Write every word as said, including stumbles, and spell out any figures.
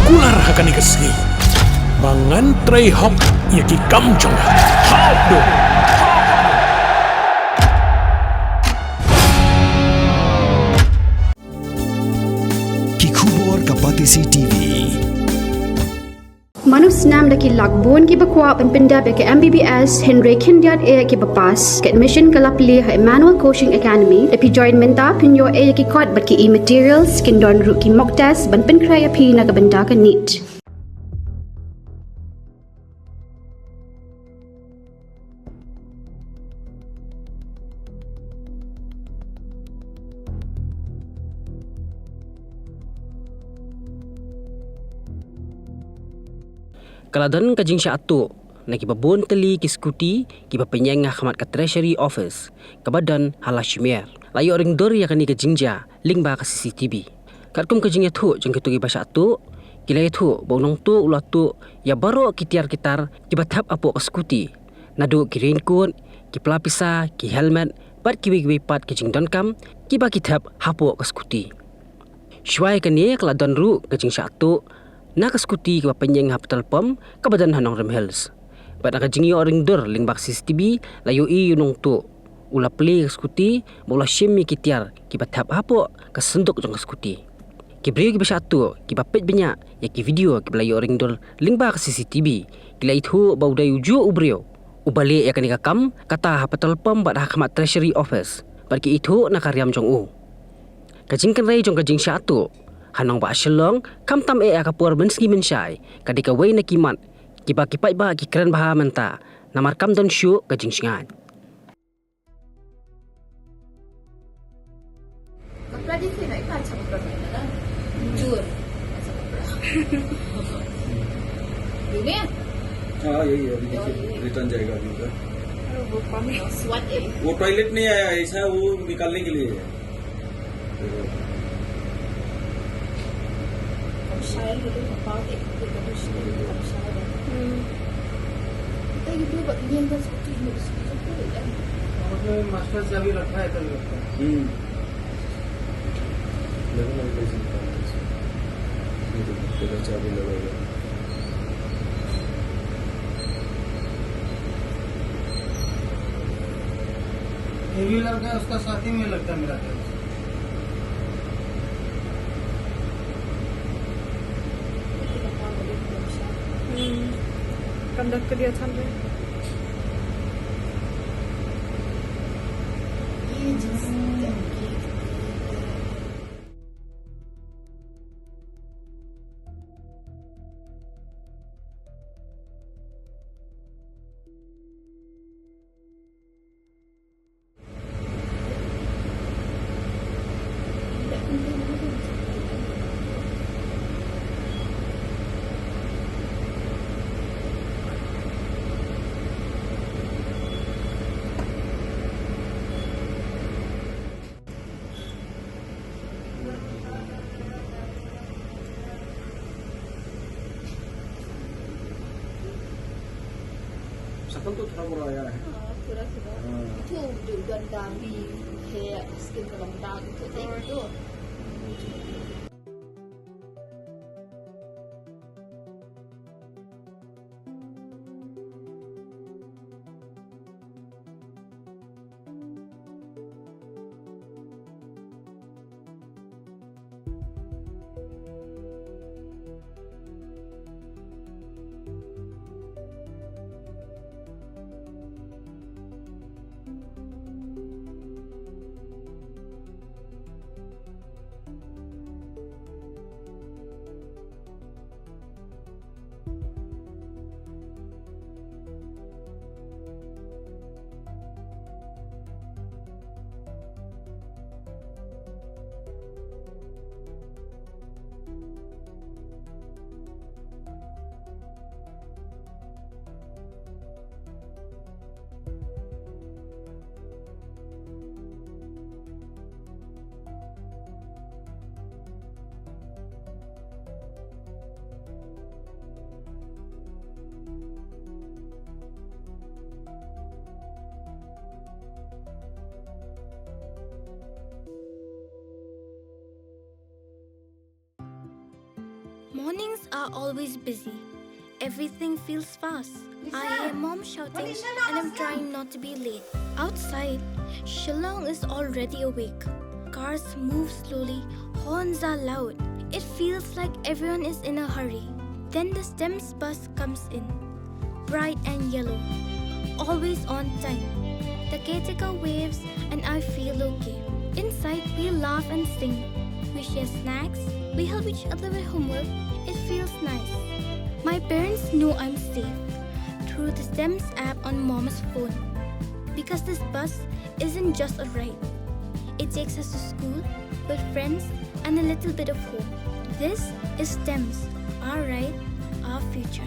Kular ha kane ka sngi ba ngan trei hok ïa ki kam jong nga. Hok do. Ki khubor ka Batesi T V. Mano snam da ki lak bun kiba kwah ban pyndep ïa ka M B B S hynrei khyndiat eh kiba pass. Ka admission ka la plie ha Emmanuel Coaching Academy. Lada phi join mynta phin ïoh eh ïa ki kot bad ki e-materials, kin don ruh ki mock test ban pynkhreh ïa phi na ka bynta ka NEET. Ka la don ka jingshah tuh na kiba bun tylli ki scooty kiba pynïeng ha khmat ka Treasury Office kaba don ha Lashimer. La ïoh ring dur ïa kane ka jingjia lyngba ka C C T V. Katkum ka jingïathuh jong kito kiba shah tuh, ki la ïathuh ba u nongtuh u la tuh ïa baroh ki tiar ki tar kiba thep hapoh ka scooty, naduh ki raincoat, ki pla pisa, ki helmet bad kiwei kiwei pat ki jingdonkam kiba ki thep hapoh ka scooty. Shuwa ïa kane ka la don ruh ka jingshah tuh na ka scooty kaba pynïeng ha petrol pump kaba don ha Nongrim Hills. Bad na ka jingïoh ring dur lyngba ka C C T V la ïohi ïa u nongtuh u la plie ka scooty bad u la shim ïa ki tiar kiba thep hapoh ka synduk jong ka scooty. Ki briew kiba shah tuh kiba peit bniah ïa ki video kiba la ïoh ring dur lyngba ka C C T V ki la ithuh ba u dei u juh u briew uba leh ïa kane ka kam kata ha petrol pump bad ha khmat Treasury Office bad ki ithuh na ka riam jong u. Ka jingkynrei jong ka jingshah tuh ha nongbah Shillong khamtam eh ha ka por mynsngi mynshai ka dei kawei na ki mat kiba ki paidbah ki kren bha mynta namar kam don shuh ka jingshngaiñ. कपड़ा देखिए ना, इतना अच्छा कपड़ा पहना ना। चोर, अच्छा कपड़ा। ये नहीं है? हाँ, यही है, अभी देखिए, और ये? रिटर्न जाएगा अभी उधर। अरे, वो पानी। स्वाद है। वो टॉयलेट नहीं आया, ऐसा वो निकालने के लिए है। Kamshai gitu, kapal eh, gitu, kamshai, kamshai. Hmm. Kita gitu, bak ini yang kan satu ini, satu ini kan. उसमें मास्टर चाबी रखा है, तभी रखा है। हम्म। देखो ना, कैसे निकालते हैं इसको। ये देखो, पूरा चाबी लगा हुआ है। ये भी लड़का है, उसका साथी में लगता है मेरा ख्याल से। Hmm. Kam dang ka dia than re. शकल तो थोड़ा मोड़ा आया है। हाँ, थोड़ा थोड़ा। हाँ। इथो जो गंदा भी है, स्किन का लंबा, इथो देख तो। Mornings are always busy. Everything feels fast. I hear mom shouting and I'm trying not to be late. Outside, Shillong is already awake. Cars move slowly, horns are loud. It feels like everyone is in a hurry. Then the STEMS bus comes in, bright and yellow, always on time. The caretaker waves and I feel okay. Inside, we laugh and sing. We share snacks. We help each other with homework. It feels nice. My parents know I'm safe through the STEMS app on mom's phone. Because this bus isn't just a ride. It takes us to school, with friends, and a little bit of hope. This is STEMS, our ride, our future.